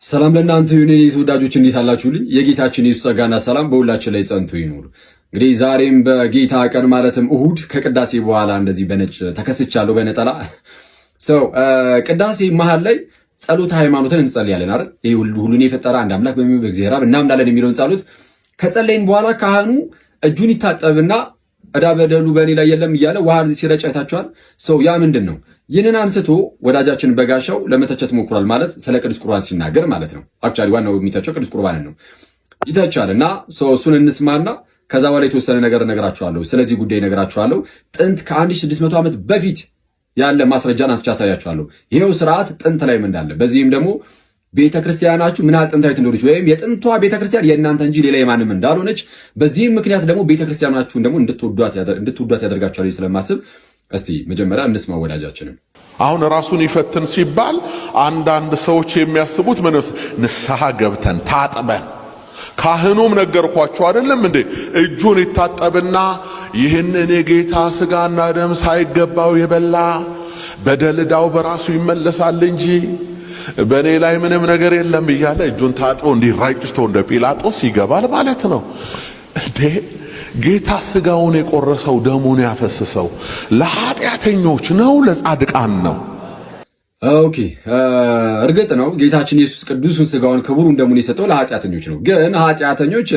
ሰላም ለእናንተ ይሁን የኔ ተወዳጆች፣ እንዴት አላችሁልኝ? የጌታችን ኢየሱስ ጸጋና ሰላም በሁላችን ላይ ጸንቶ ይኑር። እንግዲህ ዛሬም በጌታ ቀን ማለትም እሁድ ከቅዳሴ በኋላ እንደዚህ በነጭ ተከስቻለሁ በነጠላ። So ቅዳሴ መሀል ላይ ጸሎተ ሃይማኖትን እንጸልያለን አይደል? ይህ ሁሉን የፈጠረ አንድ አምላክ በሚሆን በእግዚአብሔር አብ እናምናለን የሚለውን ጸሎት ከጸለይን በኋላ ካህኑ እጁን ይታጠብና ዕዳ በደሉ በእኔ ላይ የለም እያለ ውሃ ሲረጭ አይታችኋል። So ያ ምንድን ነው? ይህንን አንስቶ ወዳጃችን በጋሻው ለመተቸት ሞክሯል። ማለት ስለ ቅዱስ ቁርባን ሲናገር ማለት ነው። Actually ዋናው የሚተቸው ቅዱስ ቁርባንን ነው፣ ይተቻል። እና so እሱን እንስማና ከዛ በኋላ የተወሰነ ነገር እነግራችኋለሁ። ስለዚህ ጉዳይ እነግራችኋለሁ። ጥንት ከ1600 ዓመት በፊት ያለ ማስረጃን አንስቼ አሳያችኋለሁ። ይሄው ስርዓት ጥንት ላይም እንዳለ፣ በዚህም ደግሞ ቤተ ክርስቲያናችሁ ምን ያህል ጥንታዊት እንደሆነች ወይም የጥንቷ ቤተ ክርስቲያን የእናንተ እንጂ ሌላ የማንም እንዳልሆነች፣ በዚህም ምክንያት ደግሞ ቤተ ክርስቲያናችሁን ደግሞ እንድትወዷት ያደርጋችኋል ስለማስብ እስቲ መጀመሪያ እንስማ ወዳጃችንን። አሁን ራሱን ይፈትን ሲባል አንዳንድ ሰዎች የሚያስቡት ምን፣ ንስሐ ገብተን ታጥበን፣ ካህኑም ነገርኳቸው አይደለም እንዴ፣ እጁን ይታጠብና ይህንን የጌታ ስጋና ደም ሳይገባው የበላ በደል ዕዳው በራሱ ይመለሳል እንጂ በእኔ ላይ ምንም ነገር የለም እያለ እጁን ታጥቦ እንዲራጭቶ እንደ ጲላጦስ ይገባል ማለት ነው እንዴ? ጌታ ስጋውን የቆረሰው ደሙን ያፈሰሰው ለኃጢአተኞች ነው ለጻድቃን ነው? Okay፣ እርግጥ ነው ጌታችን ኢየሱስ ቅዱሱን ስጋውን ክቡሩን ደሙን የሰጠው ለኃጢአተኞች ነው። ግን ኃጢአተኞች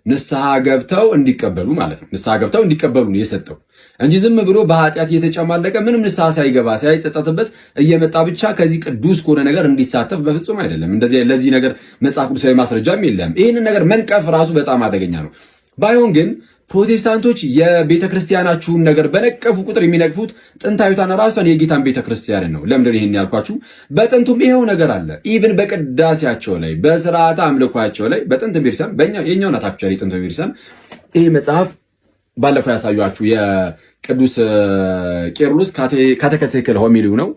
ንስሐ ገብተው እንዲቀበሉ ማለት ነው። ንስሐ ገብተው እንዲቀበሉ ነው የሰጠው እንጂ ዝም ብሎ በኃጢአት እየተጨማለቀ ምንም ንስሐ ሳይገባ ሳይጸጸትበት እየመጣ ብቻ ከዚህ ቅዱስ ከሆነ ነገር እንዲሳተፍ በፍጹም አይደለም። እንደዚህ ለዚህ ነገር መጽሐፍ ቅዱሳዊ ማስረጃም የለም። ይህንን ነገር መንቀፍ ራሱ በጣም አደገኛ ነው። ባይሆን ግን ፕሮቴስታንቶች የቤተ ክርስቲያናችሁን ነገር በነቀፉ ቁጥር የሚነቅፉት ጥንታዊቷን ራሷን የጌታን ቤተ ክርስቲያንን ነው። ለምንድን ይህን ያልኳችሁ? በጥንቱም ይሄው ነገር አለ። Even በቅዳሴያቸው ላይ፣ በስርዓተ አምልኳቸው ላይ፣ በጥንት ቤተክርስቲያን፣ በእኛ የኛው ናት actually ጥንት ቤተክርስቲያን። ይሄ መጽሐፍ ባለፈው ያሳየኋችሁ የቅዱስ ቄርሎስ catechetical homily ው ነው።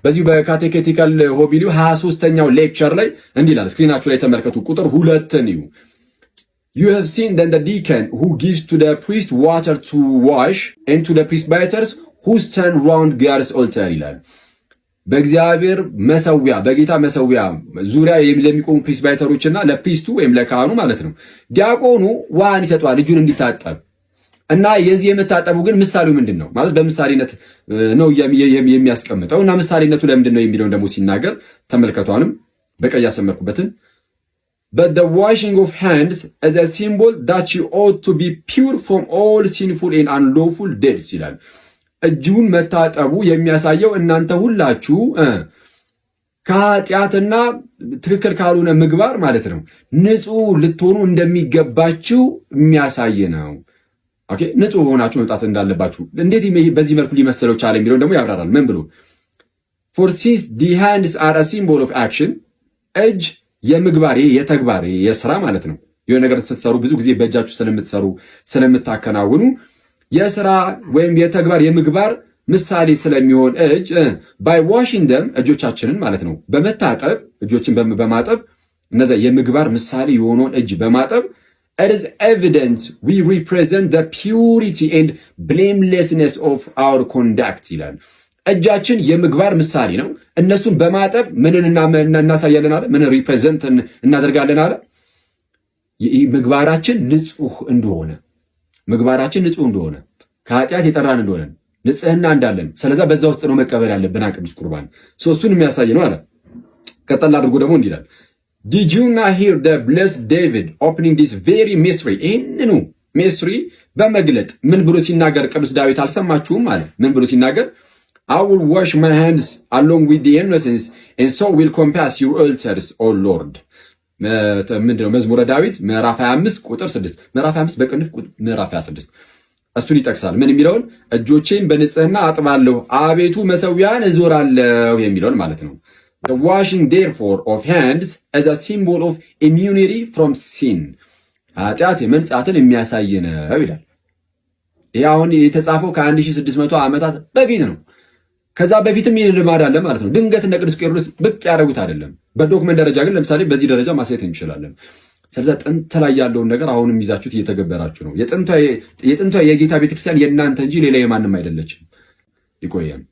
በዚሁ በ catechetical homily ው 23ኛው lecture ላይ እንዲህ ይላል። Screen ኣችሁ ላይ ተመልከቱ። ቁጥር 2ን እዩ። "You have seen then the deacon who gives to the priest water to wash and to the presbyters who stand round God's altar" ይላል። በእግዚአብሔር መሰዊያ፣ በጌታ መሰዊያ ዙሪያ ለሚቆሙ presbyter ኦችና ለ priest ኡ ወይም ለካህኑ ማለት ነው፣ ዲያቆኑ ውሃን ይሰጠዋል እጁን እንዲታጠብ። እና የዚህ የመታጠቡ ግን ምሳሌው ምንድን ነው? ማለት በምሳሌነት ነው የሚያስቀምጠው እና ምሳሌነቱ ለምንድን ነው የሚለውን ደግሞ ሲናገር ተመልከቷንም በቀይ ያሰመርኩበትን። "But the washing of hands is a symbol that you ought to be pure from all sinful and unlawful deeds" ይላል። እጁን መታጠቡ የሚያሳየው እናንተ ሁላችሁ ከኃጢአትና ትክክል ካልሆነ ምግባር ማለት ነው ንጹህ ልትሆኑ እንደሚገባችሁ የሚያሳይ ነው። Okay፣ ንጹህ ሆናችሁ መምጣት እንዳለባችሁ እንዴት በዚህ መልኩ ሊመስለው ቻለ የሚለውን ደግሞ ያብራራል። ምን ብሎ? "For since the hands are a symbol of action"፣ እጅ የምግባር፣ የተግባር፣ የስራ ማለት ነው። የሆነ ነገር ስትሰሩ ብዙ ጊዜ በእጃችሁ ስለምትሰሩ፣ ስለምታከናውኑ የስራ ወይም የተግባር፣ የምግባር ምሳሌ ስለሚሆን እጅ፣ by washing them፣ እጆቻችንን ማለት ነው፣ በመታጠብ፣ እጆችን በማጠብ፣ እነዚያ የምግባር ምሳሌ የሆነውን እጅ በማጠብ "it is evident we represent the purity and blamelessness of our conduct" ይላል። እጃችን የምግባር ምሳሌ ነው። እነሱን በማጠብ ምንን እናሳያለን አለ? ምንን represent እናደርጋለን አለ? ምግባራችን ንጹህ እንደሆነ፣ ምግባራችን ንጹህ እንደሆነ፣ ከኃጢአት የጠራን እንደሆነ፣ ንጽህና እንዳለን። ስለዛ በዛ ውስጥ ነው መቀበል ያለብን ቅዱስ ቁርባን። እሱን የሚያሳይ ነው አለ። ቀጠል አድርጎ ደግሞ እንዲህ ይላል። "Did you not hear the blessed David opening this very mystery?" ይህንኑ mystery በመግለጥ ምን ብሎ ሲናገር ቅዱስ ዳዊት አልሰማችሁም አለ። ምን ብሎ ሲናገር? "I will wash my hands along with the innocents and so will compass your altars, O Lord." ምንድነው? መዝሙረ ዳዊት ምዕራፍ 25 ቁጥር 6፣ ምዕራፍ 25 በቅንፍ ምዕራፍ 26፣ እሱን ይጠቅሳል። ምን የሚለውን? እጆቼን በንጽህና አጥባለሁ፣ አቤቱ መሰዊያህን እዞራለሁ የሚለውን ማለት ነው። "The washing therefore of hands is a symbol of immunity from sin"፣ ኃጢአት የመንጻትን የሚያሳይ ነው ይላል። ይህ አሁን የተጻፈው ከ1600 ዓመታት በፊት ነው። ከዛ በፊትም ይህ ልማድ አለ ማለት ነው። ድንገት እንደ ቅዱስ ቄርሎስ ብቅ ያደረጉት አይደለም። በ document ደረጃ ግን ለምሳሌ በዚህ ደረጃ ማሳየት እንችላለን። ስለዚ ጥንት ላይ ያለውን ነገር አሁንም ይዛችሁት እየተገበራችሁ ነው። የጥንቷ የጌታ ቤተክርስቲያን የእናንተ እንጂ ሌላ የማንም አይደለችም። ይቆየን።